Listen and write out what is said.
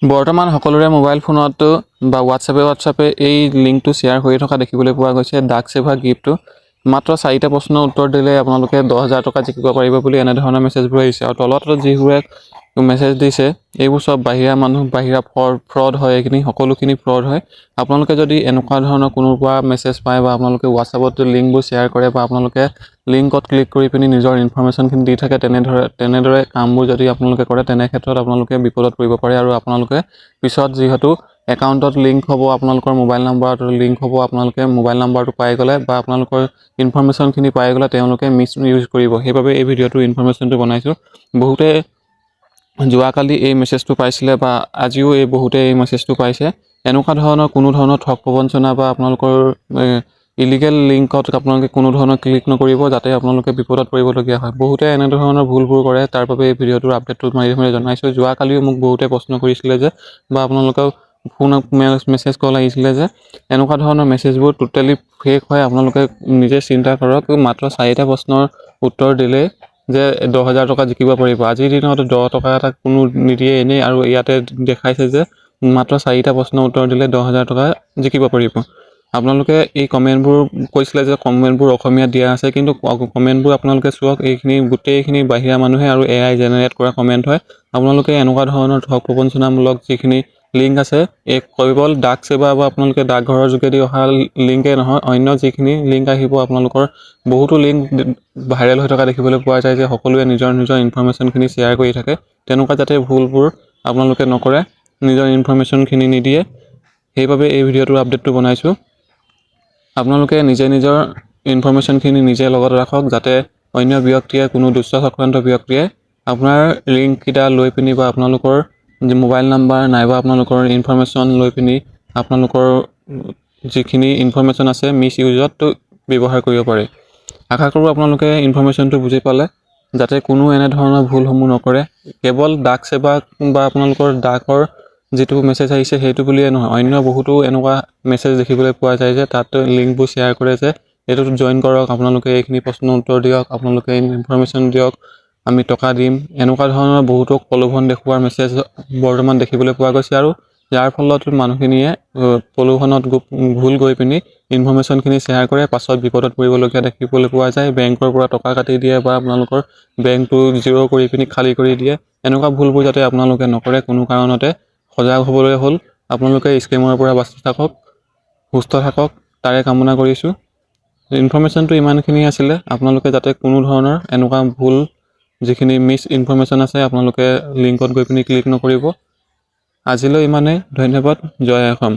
বৰ্তমান সকলোৰে মোবাইল ফোনত বা হোৱাটছএপে হোৱাটছএপে এই লিংকটো শ্বেয়াৰ হৈ থকা দেখিবলৈ পোৱা গৈছে। ডাক সেৱা গিফ্টটো মাত্ৰ চাৰিটা প্ৰশ্নৰ উত্তৰ দিলে আপোনালোকে 10,000 টকা জিকিব পাৰিব বুলি এনেধৰণৰ মেছেজবোৰ আহিছে। আৰু তলত যিবোৰে মেছেজ দিছে, এইবোৰ চব বাহিৰা মানুহ, বাহিৰা ফ্ৰড হয়। এইখিনি সকলোখিনি ফ্ৰড হয়। আপোনালোকে যদি এনেকুৱা ধৰণৰ কোনোবা মেছেজ পায় বা আপোনালোকে হোৱাটছএপত লিংকবোৰ শ্বেয়াৰ কৰে বা আপোনালোকে লিংকত ক্লিক কৰি পিনি নিজৰ ইনফৰমেশ্যনখিনি দি থাকে, তেনেদৰে কামবোৰ যদি আপোনালোকে কৰে, তেনে ক্ষেত্ৰত আপোনালোকে বিপদত পৰিব পাৰে। আৰু আপোনালোকে পিছত যিহেতু একাউণ্টত লিংক হ'ব, আপোনালোকৰ মোবাইল নাম্বাৰটো লিংক হ'ব, আপোনালোকে মোবাইল নাম্বাৰটো পাই গ'লে বা আপোনালোকৰ ইনফৰমেশ্যনখিনি পাই গ'লে তেওঁলোকে মিছ ইউজ কৰিব। সেইবাবে এই ভিডিঅ'টোৰ ইনফৰমেশ্যনটো বনাইছোঁ। বহুতে যোৱাকালি এই মেছেজটো পাইছিলে বা আজিও এই বহুতে এই মেছেজটো পাইছে। এনেকুৱা ধৰণৰ কোনো ধৰণৰ ঠগ প্ৰবঞ্চনা বা আপোনালোকৰ ইলিগেল লিংকত আপোনালোকে কোনো ধৰণৰ ক্লিক নকৰিব, যাতে আপোনালোকে বিপদত পৰিবলগীয়া হয়। বহুতে এনেধৰণৰ ভুলবোৰ কৰে, তাৰ বাবে এই ভিডিঅ'টোৰ আপডেটটো মাৰি জনাইছোঁ। যোৱাকালিও মোক বহুতে প্ৰশ্ন কৰিছিলে যে বা আপোনালোকেও ফোন মেছেজ কল আহিছিলে যে এনেকুৱা ধৰণৰ মেছেজবোৰ টোটেলি ফেক হয়। আপোনালোকে নিজে চিন্তা কৰক, মাত্ৰ চাৰিটা প্ৰশ্নৰ উত্তৰ দিলেই যে 10,000 টকা জিকিব পাৰিব। আজিৰ দিনত 10 টকা এটা কোনো নিদিয়ে এনেই আৰু ইয়াতে দেখাইছে যে মাত্ৰ চাৰিটা প্ৰশ্নৰ উত্তৰ দিলে 10,000 টকা জিকিব পাৰিব। আপোনালোকে এই কমেণ্টবোৰ কৈছিলে যে কমেণ্টবোৰ অসমীয়াত দিয়া আছে, কিন্তু কমেণ্টবোৰ আপোনালোকে চাওক, এইখিনি গোটেইখিনি বাহিৰা মানুহে আৰু এআই জেনেৰেট কৰা কমেণ্ট হয়। আপোনালোকে এনেকুৱা ধৰণৰ ঠগ প্ৰবঞ্চনামূলক যিখিনি লিংক আছে, এই কেৱল ডাক সেৱা বা আপোনালোকে ডাকঘৰৰ যোগেদি অহা লিংকেই নহয়, অন্য যিখিনি লিংক আহিব, আপোনালোকৰ বহুতো লিংক ভাইৰেল হৈ থকা দেখিবলৈ পোৱা যায় যে সকলোৱে নিজৰ নিজৰ ইনফৰমেশ্যনখিনি শ্বেয়াৰ কৰি থাকে। তেনেকুৱা যাতে ভুলবোৰ আপোনালোকে নকৰে, নিজৰ ইনফৰমেশ্যনখিনি নিদিয়ে, সেইবাবে এই ভিডিঅ'টোৰ আপডেটটো বনাইছোঁ। আপোনালোকে নিজে নিজৰ ইনফৰমেশ্যনখিনি নিজে লগত ৰাখক, যাতে অন্য ব্যক্তিয়ে, কোনো দুষ্ট চক্ৰান্ত ব্যক্তিয়ে আপোনাৰ লিংককেইটা লৈ পিনি বা আপোনালোকৰ মোবাইল নাম্বাৰ নাইবা আপোনালোকৰ ইনফৰমেশ্যন লৈ পিনি আপোনালোকৰ যিখিনি ইনফৰমেশ্যন আছে মিছ ইউজত ব্যৱহাৰ কৰিব পাৰে। আশা কৰোঁ আপোনালোকে ইনফৰমেশ্যনটো বুজি পালে, যাতে কোনো এনেধৰণৰ ভুলসমূহ নকৰে। কেৱল ডাক সেৱা বা আপোনালোকৰ ডাকৰ যিটো মেছেজ আহিছে সেইটো বুলিয়ে নহয়, অন্য বহুতো এনেকুৱা মেছেজ দেখিবলৈ পোৱা যায় যে তাত লিংকবোৰ শ্বেয়াৰ কৰে যে এইটোত জইন কৰক আপোনালোকে, এইখিনি প্ৰশ্নৰ উত্তৰ দিয়ক আপোনালোকে, ইনফৰমেশ্যন দিয়ক, আমি টকা দিম। এনেকুৱা ধৰণৰ বহুতো প্ৰলোভন দেখুওৱাৰ মেছেজ বৰ্তমান দেখিবলৈ পোৱা গৈছে আৰু যাৰ ফলত মানুহখিনিয়ে প্ৰলোভনত ভুল গৈ পিনি ইনফৰমেশ্যনখিনি শ্বেয়াৰ কৰে। পাছত বিপদত পৰিবলগীয়া দেখিবলৈ পোৱা যায়। বেংকৰ পৰা টকা কাটি দিয়ে বা আপোনালোকৰ বেংকটো জিৰ' কৰি পিনি খালী কৰি দিয়ে। এনেকুৱা ভুলবোৰ যাতে আপোনালোকে নকৰে কোনো কাৰণতে, সজাগ হ'বলৈ হ'ল। আপোনালোকে স্কেমৰ পৰা বাচি থাকক, সুস্থ থাকক, তাৰে কামনা কৰিছোঁ। ইনফৰমেশ্যনটো ইমানখিনি আছিলে। আপোনালোকে যাতে কোনো ধৰণৰ এনেকুৱা ভুল যিখিনি মিছ ইনফৰমেশ্যন আছে, আপোনালোকে লিংকত গৈ পিনি ক্লিক নকৰিব। আজিলৈ ইমানেই। ধন্যবাদ। জয় অসম।